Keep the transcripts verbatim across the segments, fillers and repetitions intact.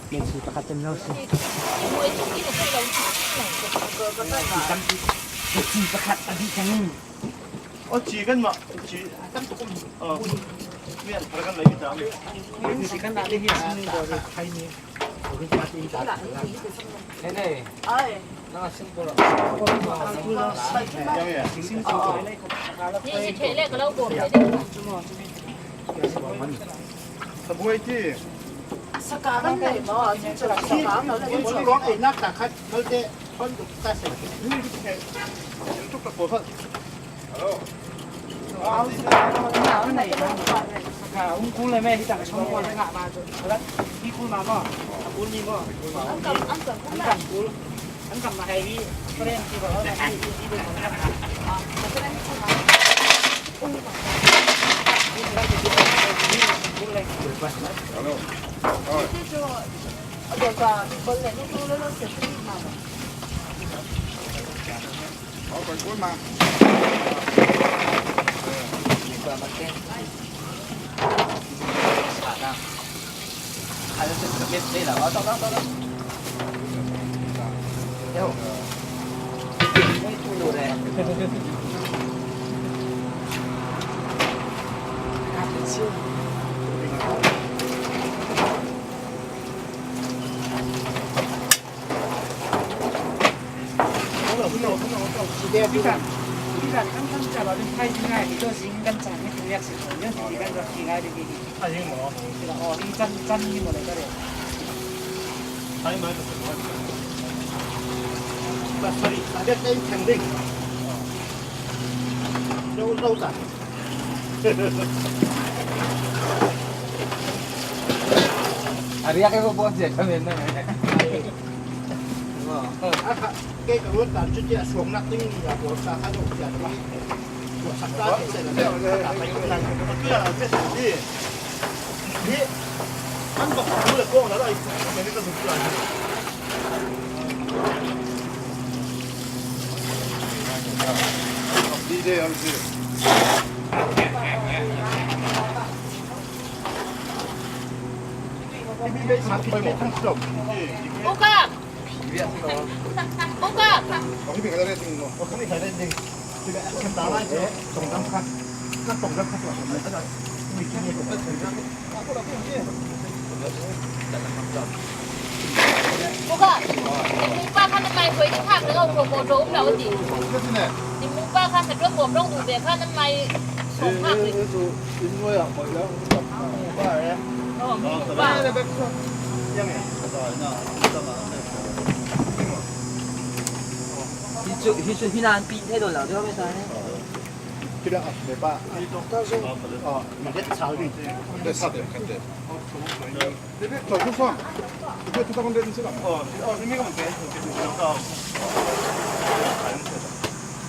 Maybe pakhat tem lo si. Maybe pakhat a bih kan. O, ci kan mah, ci. Tam tuk um. O. Mian phar kan lai ta. Ci kan la de hi. Hai ni. Hei, nei. Ai. Na sing ko la. Ni si thei le ka lo ko thei de. Sabuai ti. Saka kan nei maw, a chin chu la saka kan nei. Kin chu kong ei nak ta khat, kal te, thon tuk ta se. Tuk ta ko khat. Hello. Saka, ung kul le me, hi ta ka chong ko le ngah ma chu. Hi kul ma maw. A kul ni maw. Ang kam, ang kam kul. Ang kam kul. Ang kam ma hei hi. Friend ki ba. Hello. Oi. Sorry, ada kain kambing. Jauh, jauh tak? Ariak ko po siya kami na. Aka, kay ka ruwan tan chuti a suwang nak ting ni a po sa ka do siya. Sa ka sa ka. Ni an ba ko le ko na lai. Ni ka su. D J ang si. Ukak! Ukak! Ukak! Ning pa khan mai koi ni khak na ko ko do um na ko ti. Ning pa khan sa dro ko dro du be khan mai so khak ni. Hi chu, hi chu, hi nan pi thei lo la, jo me sa ne. Kira as me pa. Ni to ka zo. Ah, ni det sa ni. Det sa de, kan de. Ni det to ku sa. Ni det to ka de ni sa. Oh, oh, ni me ka man de.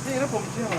Ni na pom ji ha.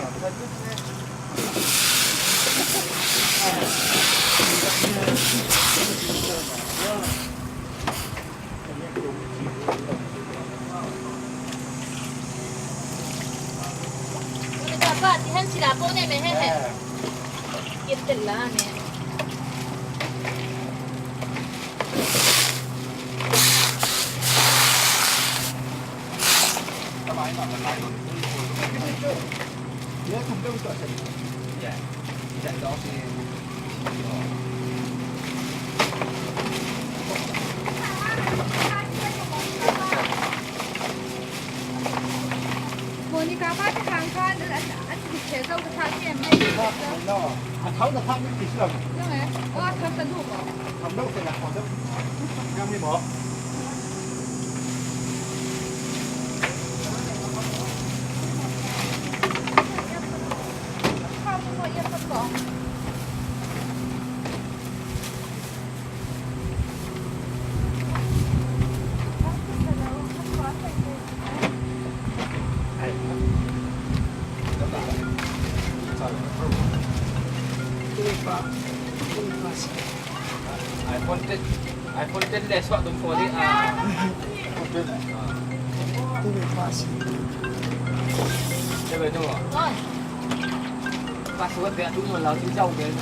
Monica pa te khang khan an, an dik che zo ka tha ke mai. No. A thau na thak ni ti sila. No eh. O a thau ta du mo. Thau no te na ko. Yang ni mo. Thau mo ya ko. iPhone ten, iPhone ten le suah dum phone hi a. Password dia tu malah tu jauh dia tu.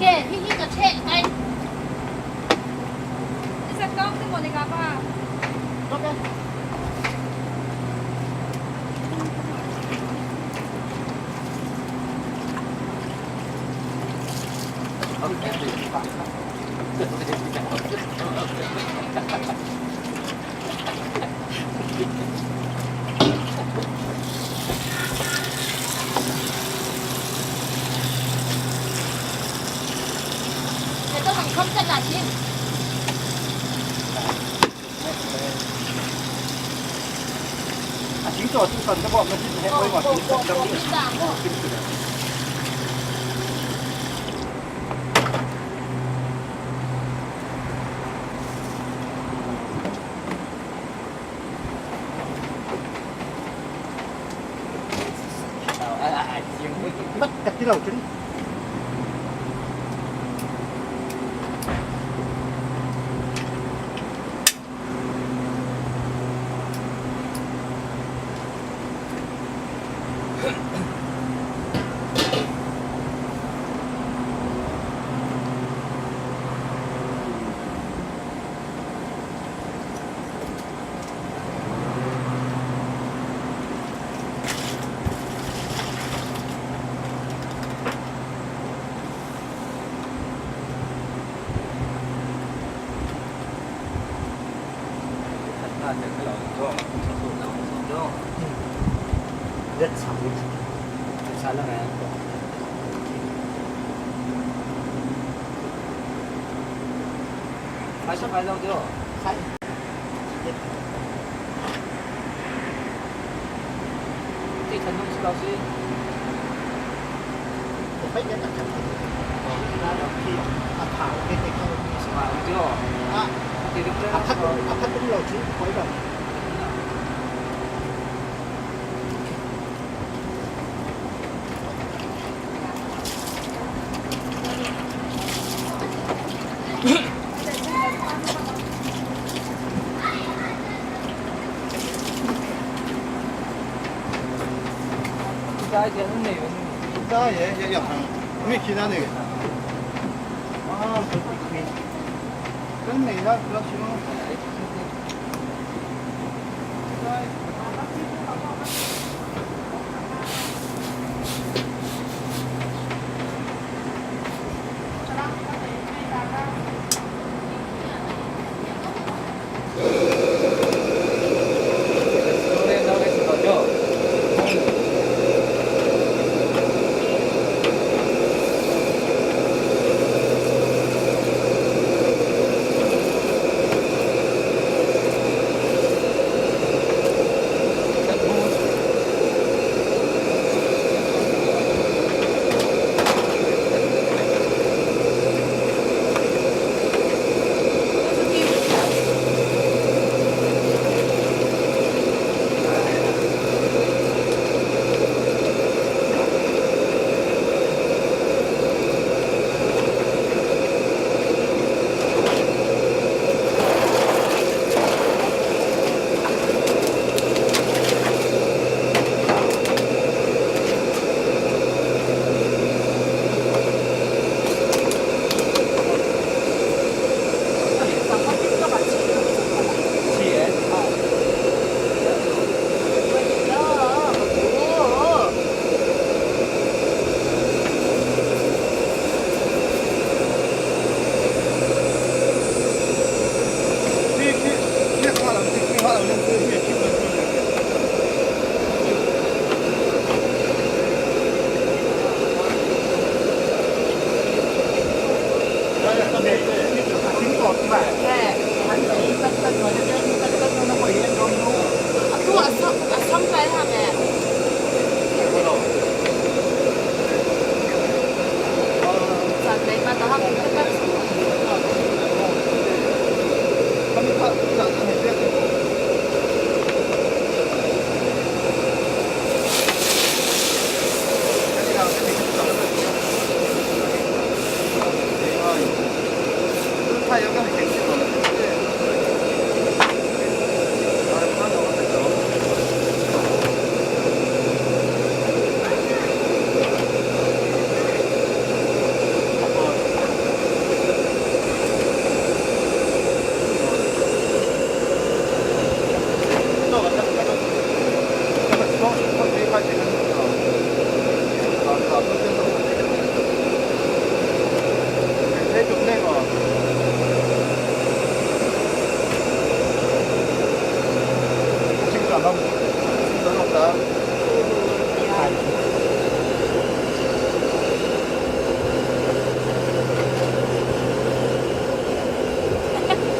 Ke, hi hi ka che kai. Isa kau te mo ni ka pa.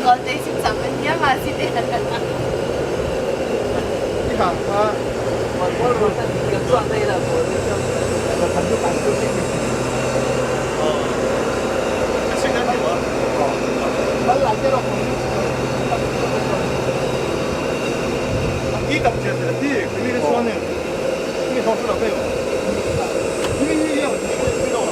Kawlte sin sam an hiam a si te. I hang kha. Bal lai te lo. Ki tam che te ti, ki mi ke suan ne. Ki mi thong su la pe. Ki mi ni yo, ki mi lo.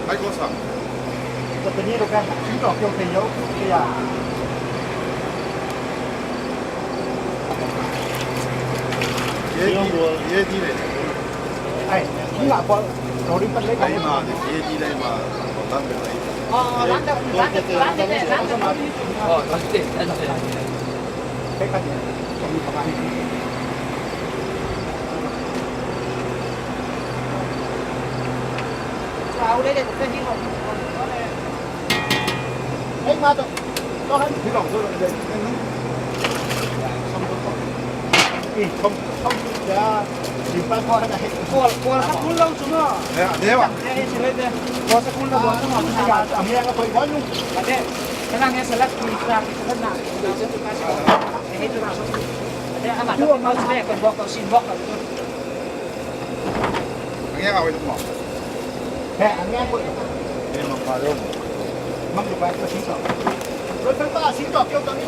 Ai, ko sa. Ka tani ro ka, sing to kyo te yo, kya. Ye di, ye di le. Ai, ni la ko, sorry pa le ka. Ai ma, ye di le ma, ko tan de le. Oh, oh, landa, landa, landa, landa. Oh, landa, landa. Pe ka ni, ko ni pa ni. Wow, le le, ko ni ko. Ei, ma to. Ko han. Ni long to le. Ih, không, không, ya, di pa ko na he. Ko, ko sa kun lo chu no. Ya, de wa. Ya, he si le de. Ko sa kun lo wa chu no. Ya, a mi ya ko ko nu. Ade. Ka na nge sa la ki sa, sa na. He chu na. Ade, a ma to ko si le ko bok ko sin bok ko. Ang ya ka wa mo. He, ang ya ko. He, ma pa lo. Mang ko pa ko sin to. Ko pa sin to, ko ka ni.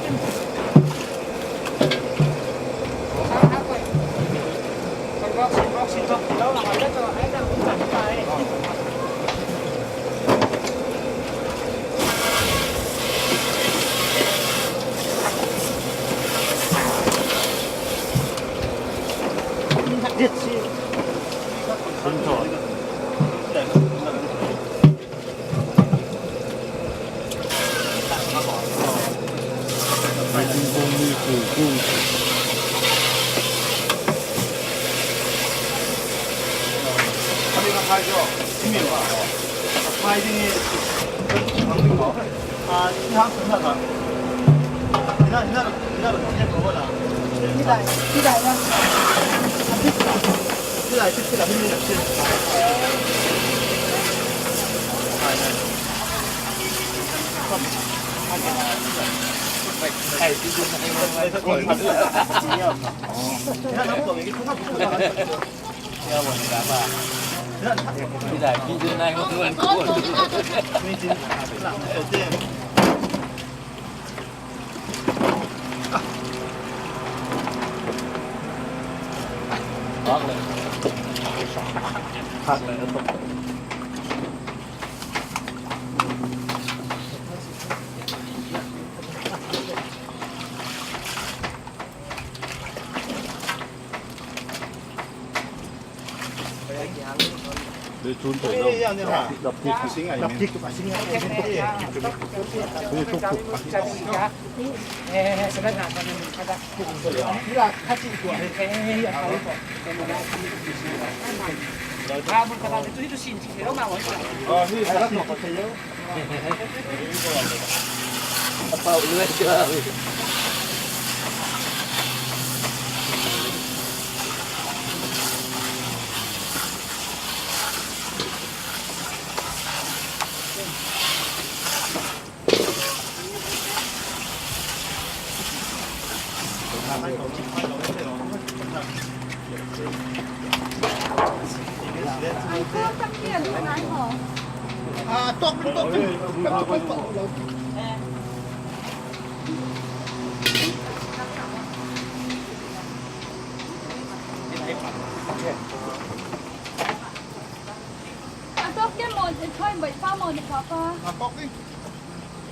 Atok ke mon, thoi bai pa mon, papa. Atok ni.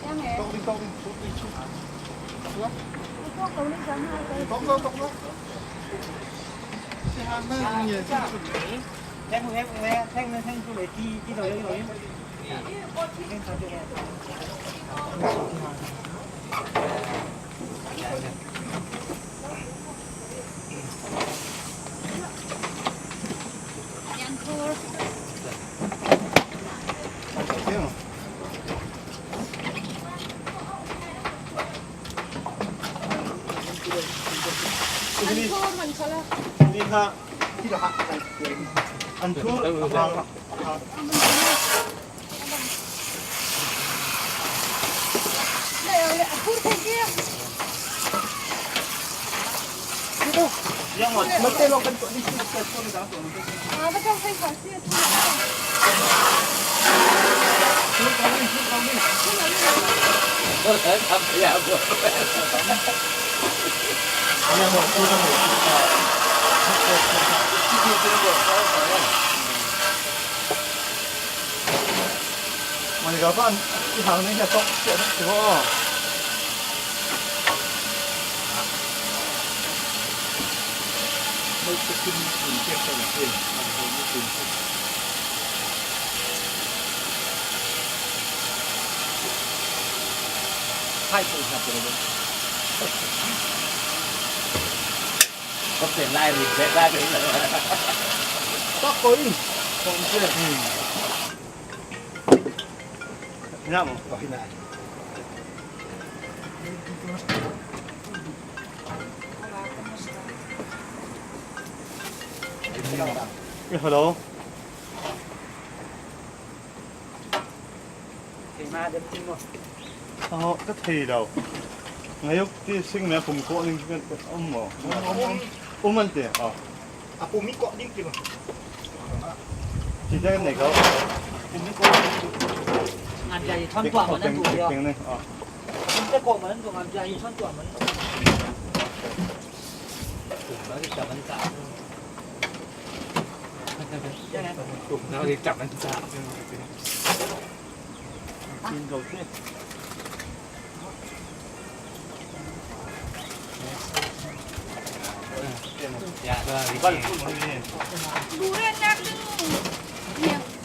Yang eh. Tok ni, tok ni, tok ni, tok. Atok kau ni sana. Tok, tok, tok, tok. Theng, theng, theng, theng tu le, ti, ti lo, lo. Hello. Aw, ka thei lo. Ngayuk ti sing me pum ko ning kan um mo. Um an te. Aw. A pum mi ko ding ti lo. Ti da ne ko. Pum mi ko. Ngam ja i thon tua man tu yo. Pum mi ko man tu ngam ja i thon tua man. Pum ma ri ta man ta. Pum ma ri ta man ta.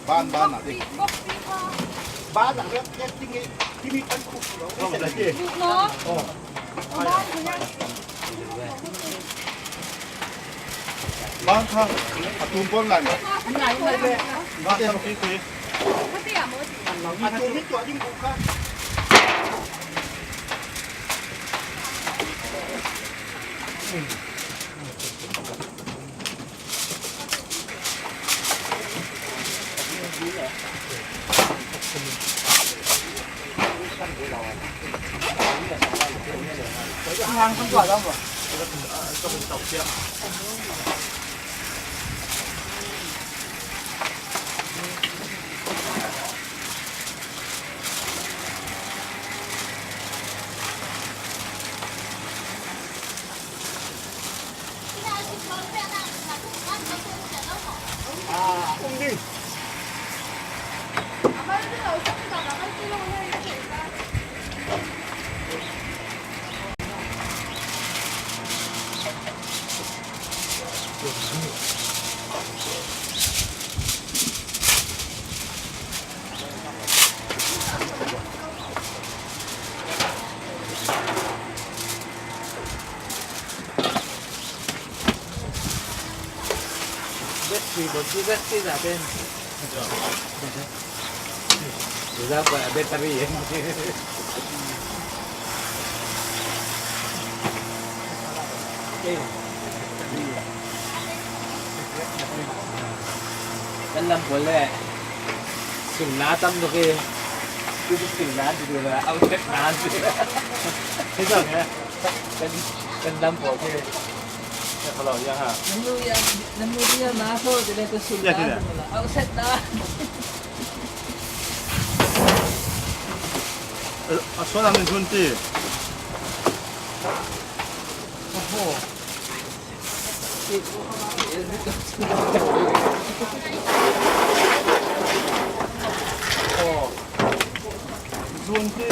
Ban, ban na di. Ban na di. Ti mi pan ku. No. Bang kha, a tum pawl ngai ma. Bang kha, okay, okay. A tum hi tuah ding ko kha. Battery ko, si battery natin. Wala pa, battery yan. Kan lam pole. Singna tam no ke. Tu singna di la, au tek na di. Ito ne. Kan, kan lam pole. Ya, kalau ya ha. Namu ya, namu ya na so, dile to singna. Ya, tidak. Au set na. Eh, a sual ang zun ti. Oho. Oh. Zun ti.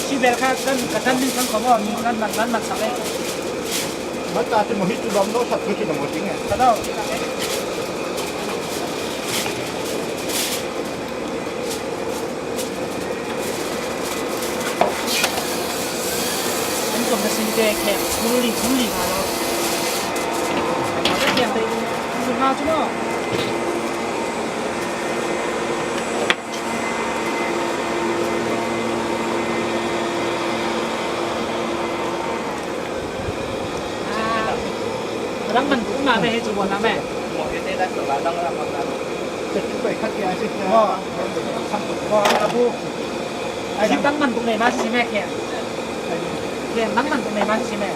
Si bel kha kan, ka tan min kan ko bo, min kan man, man man sa le. Mata ti mo hi tu dom do sa tu ki na mo ting eh. Ka do. Khe, khe, thum li, thum li nga lo. Khe, khe, thum nga chu maw. Ah. Rang man tu ma me he chu bon na me. Mo he te da so la dang la ma na. Mo. Mo, abu. Ai, dang man tu me ma si me khe. Khe, nang man tu me ma si me.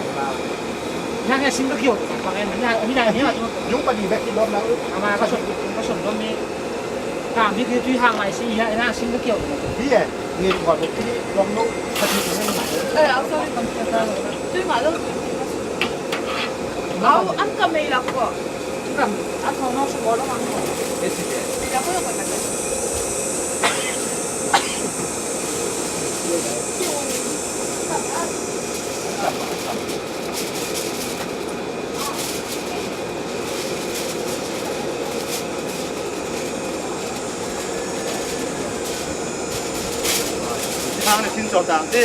Ina khe sim ka kio. Bang en, ina, ina, ina tu. Yung pa di bek ki dom na. Ama ka son, ka son dom ni. Ka mi khe tui hang lai si ya, ina sim ka kio. Hi e, ni ko ko ki dom no. Ka ti ko ni. Eh, au sorry, kam kio ta. Tui ma lo. Au, an ka mei la ko. Kam, an ko no so ko lo ma ko. Esi ke. Ti la ko lo ka ta. Thang le sin so tang te.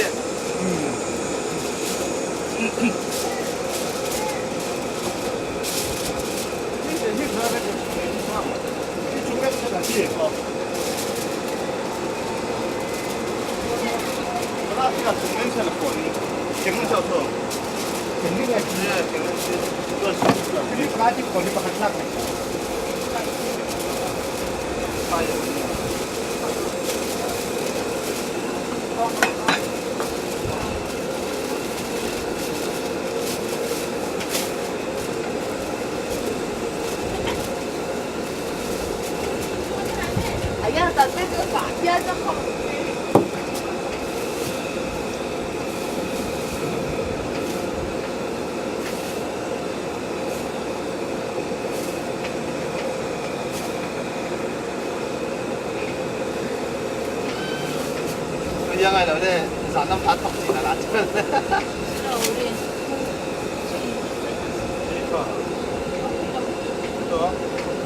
Yang ai lo le, sa nam pha thok ni la la.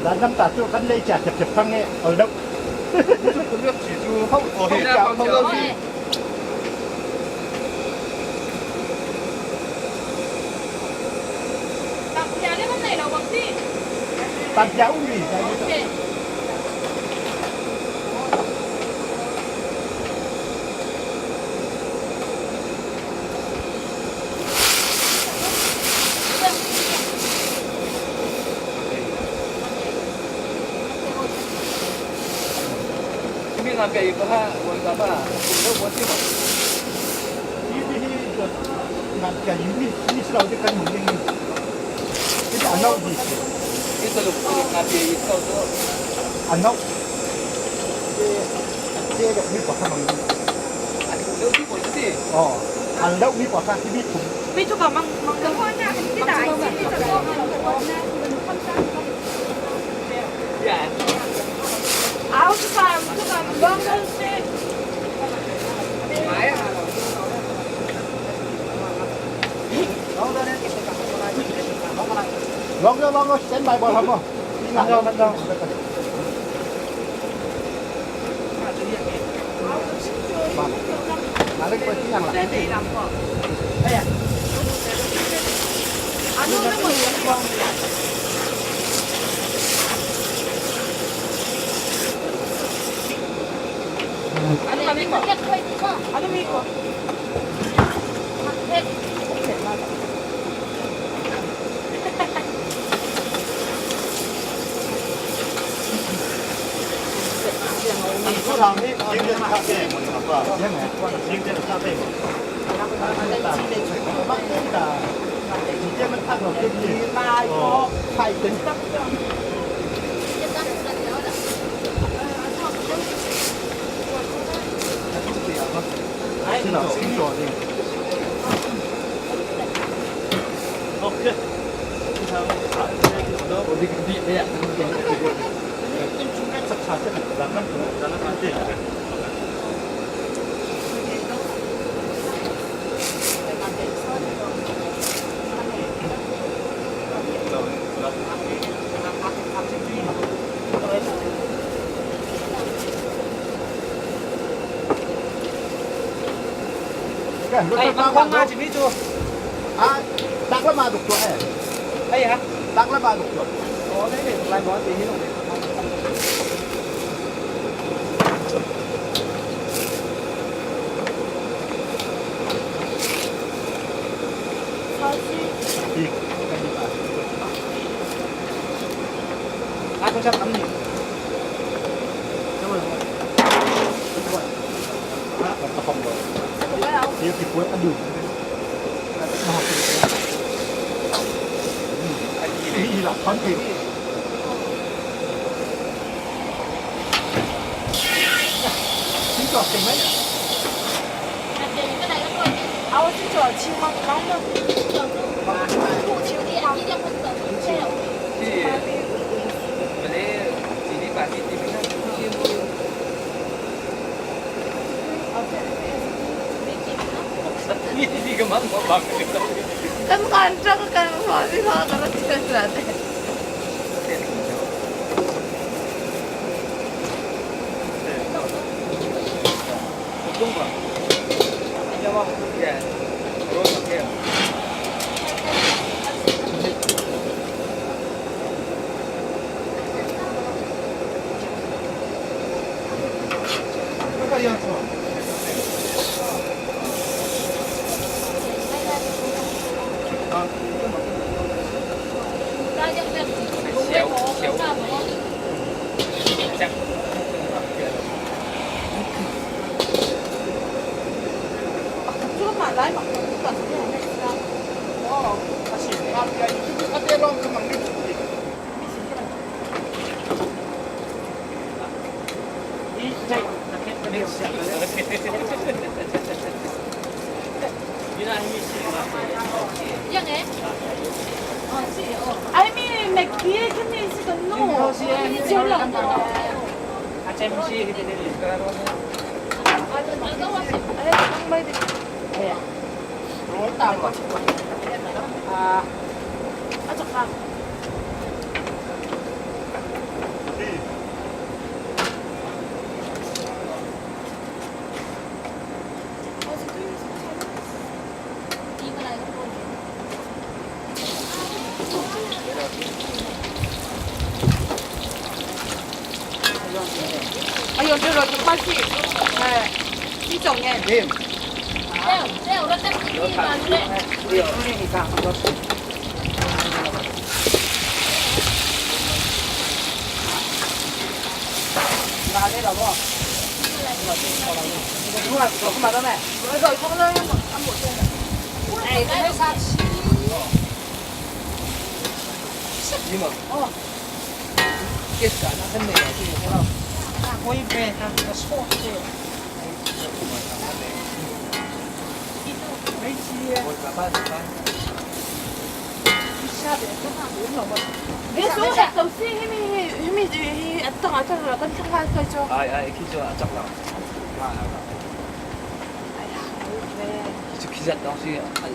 Dan lam ta chu kan lei cha chep chep phang e, ol deuh. Chu ku lek chi chu hau ko he cha hau lo chi. Tam pia le man nei lo bang ti. Tam pia um ni. Aw, an deuh mi pawh kha khi mi thum. Mi chu ka mang, mang deuh. Mang deuh. Au, chu ka, chu ka mang deuh si. Long deuh, long deuh, stand by bawl hang aw. Long deuh, long deuh. Ai, mang kong ma chi mi chu. Ha, tak lama duk tuah eh. Ai ha? Tak lama duk tuah. Oh, ni ni, lai mo ti hi lo ni. Hi. Ah, tu siapa ni? Siapa? Ah, tak faham. Dia tipu aduh. Kan kanca kan, masih salah terus kita. Ai mi mek ti kini si kan no. Ayun, pero yung pasi, eh, si Chong yan. Dim. Leo, Leo, lo tap ni ba le. Leo, ni ka. Ê, số hẹt tàu si hi mi, hi mi, hi, hi, a tang, a tang, a kan tang, a tang, cho. Ai, ai, khi cho, a chak lau. Ai, ai, ai. Khi cho, khi zat tàu si, ai.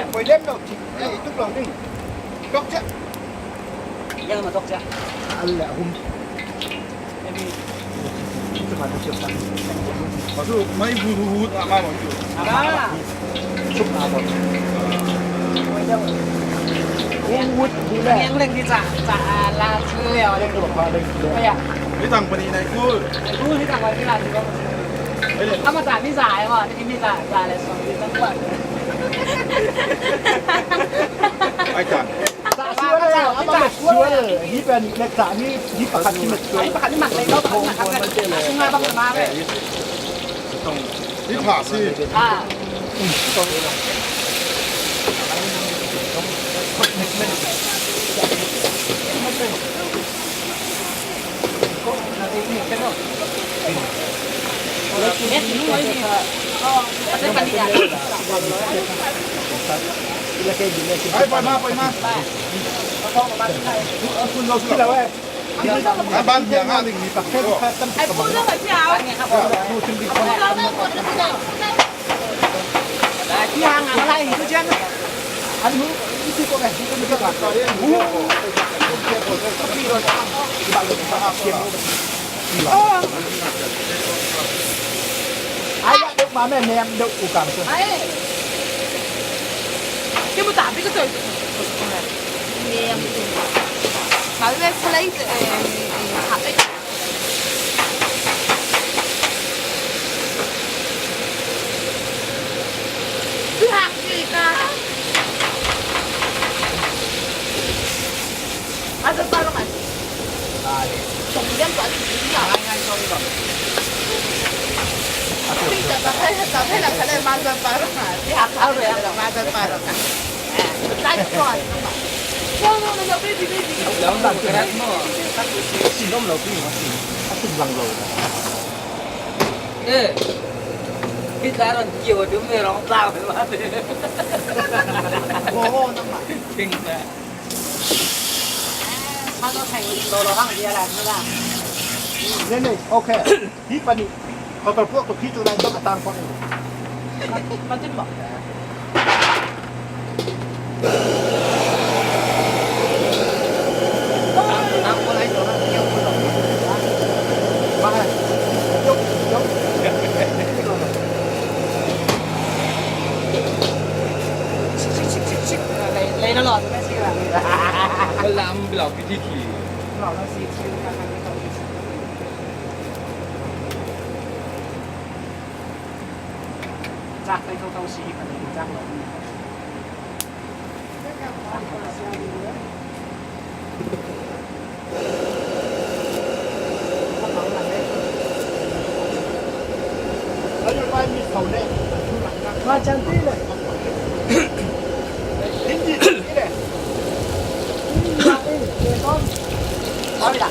Poi dem lo, ti, eh, tuk lo ding. Dok cia. Yan ma dok cia. Al le hum. Asu mai bu bu bu ma ma lo. Ah. Chup na lo. Yang leng ni za za la chu le le. Ni tang pani nai ku. Ku ni tang pani la chu. Ama za ni za ai ma, ni za za le so ni tang kwa. Ai ta. Sa sual, ama mat sual. Hi pen nek sa ni, hi pakhat hi mat sual. Hi pakhat hi mat lei lo, pakhat hi mat lei lo. Sunga bang ma ve. Hi pha si. Ah. Ai, poi ma, poi ma. An ban dia nga ding ni. Ai, pun lo ma cia. Pun lo ma cia. Ai, dok ma me, me dok u kam tu. Ai. Ke mu ta bi ke tu. Me yang tu. Kalau dia selai, eh, eh, hak, eh. Eh, kita orang kio tu merong tahu mati. Oh, nama? Tinggal. Mana saya lo lo hang dia lah, ni lah. Ni, ni, okay. Hi pani. Hotel puak tu khi tu lai dok atang puak. Matin ba. Ba. Yuk, yuk. Sik, sik, sik, sik, sik. Lai, lai na lo, sik, sik, sik. Kalam bilau piti ki. Bilau na sik, sik, sik. Zak tei thotho si hi, kan zak lo. Wa chan ti le. Hindi ti le. Hindi ti le. Oi la.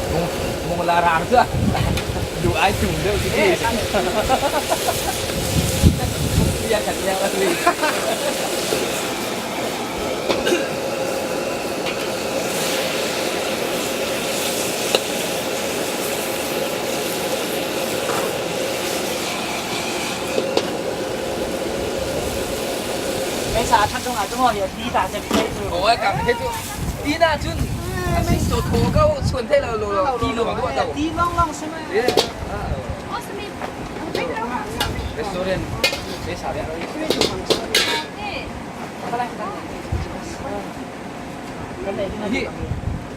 Mong, mong la rang sa. Du ai tung deuh ti. Ya kan ya kan. Kaisa a that dong a dong a, hi a di ta se mi kai tu. Oi, kam he tu. Ti na chun. A sin to tho ka u chun the lo lo lo. Ti lo ko ta. Ti long long se ma. Ye. Restaurant. Jadi,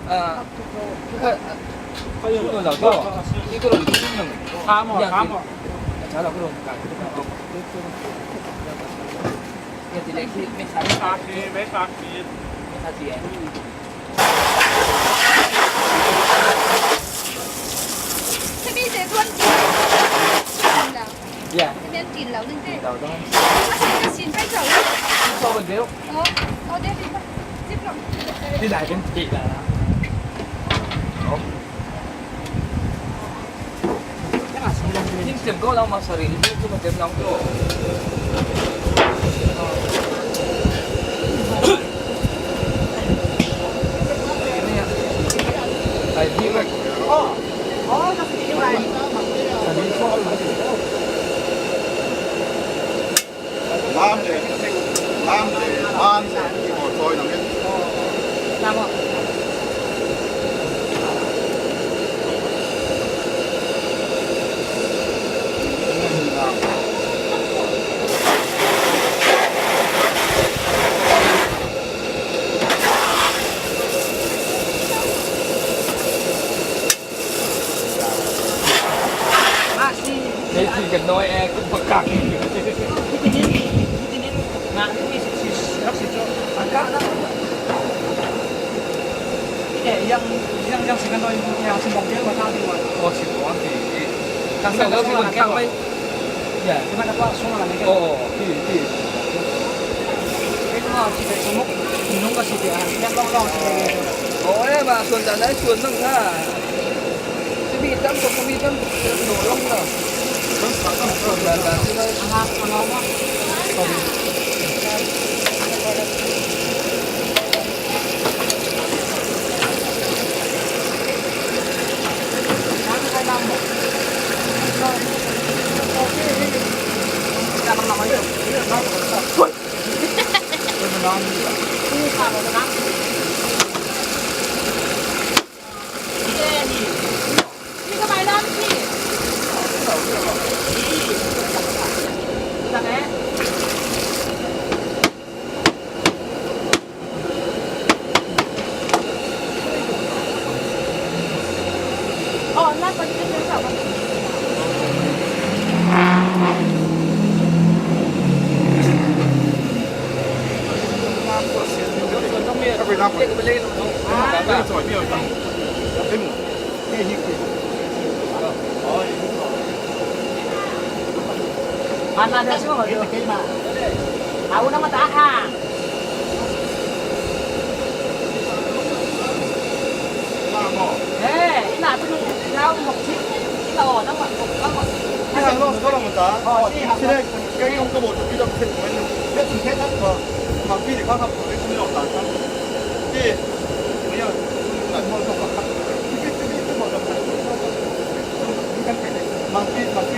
eh, kita, kita udah tahu. Itu loh, itu yang, kamu, yang kamu. Salah, belum. Yang tidak sih, misalnya, misalnya. ที่นี่เจ๊ด้วนกินแล้ว เจ๊ด้วนกินแล้ว เจ๊ด้วนกินแล้วนึ่งเจ๊ เดี๋ยวต้อง ก็ชิ้นก็ชิ้นไปเถอะ ก็เป็นเดี๋ยว เออ เอาเดี๋ยวดีป่ะจิ๊บลอง ที่ไหนเป็นปีกแล้วนะ Yung siyempre ko lang masarili, hindi ko matemlang ko. Ay, di ba? Lamde, lamde, lamde, iko toy na men. Masih. Masih kenoi eh, aku pegang. Itinin, itinin. Nah, ini si, si, si, si, agak lah. Ini yang, yang, yang si kenoi, yang si bang dia bakal di luar. Oh, si bang di. Kan kalau si bang. Ya. Cuma aku langsung lah, gitu. Oh, di, di. Itu mah si sumuk, minum ke si dia. Yang long long si dia. Oh, eh, bah, Sunda na Sunda ha. Sabitan ko, sabitan ko. Ang, ang, ang, ang. Mana ada semua tu. Tahu nama tahan. Eh, ina tu ina mok si. Ina oh nama nama. Ina lo lo lo ta. Oh, si. Sini kayak yang kamu tu kita bisa main. Dia sih kan. Mampir di kau tak boleh sini lo ta. Di. Dia. Tak mau tak. Mangpi, mangpi,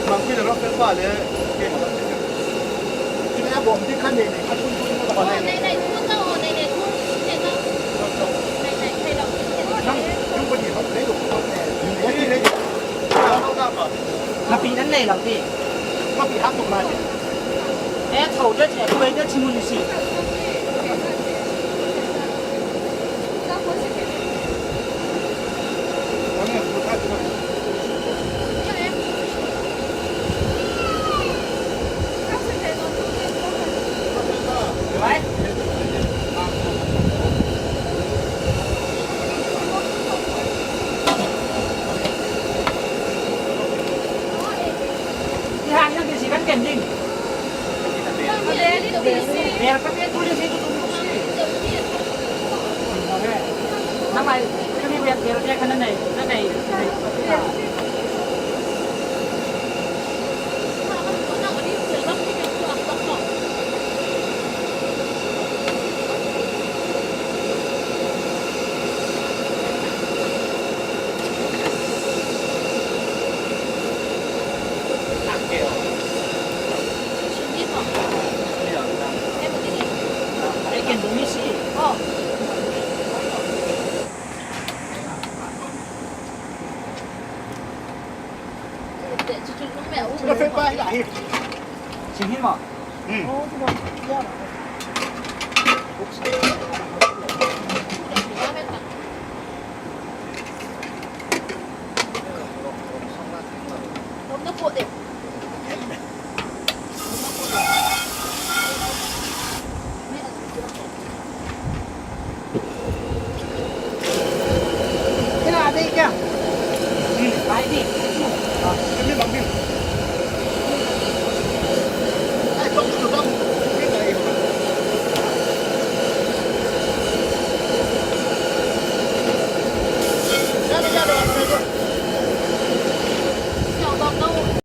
mangpi de rok pe pa le, ke ma. Ti na bom ti khan ne ne, khan tun tun ne ba ne ne. Nang, yung pa ni, ha, ne lo, ne. Ne ne. Na pi nan ne lang ti. Ma pi ha tu ma ne. Eh, tho de, tho de, tho de, tho de, tho de. Hima.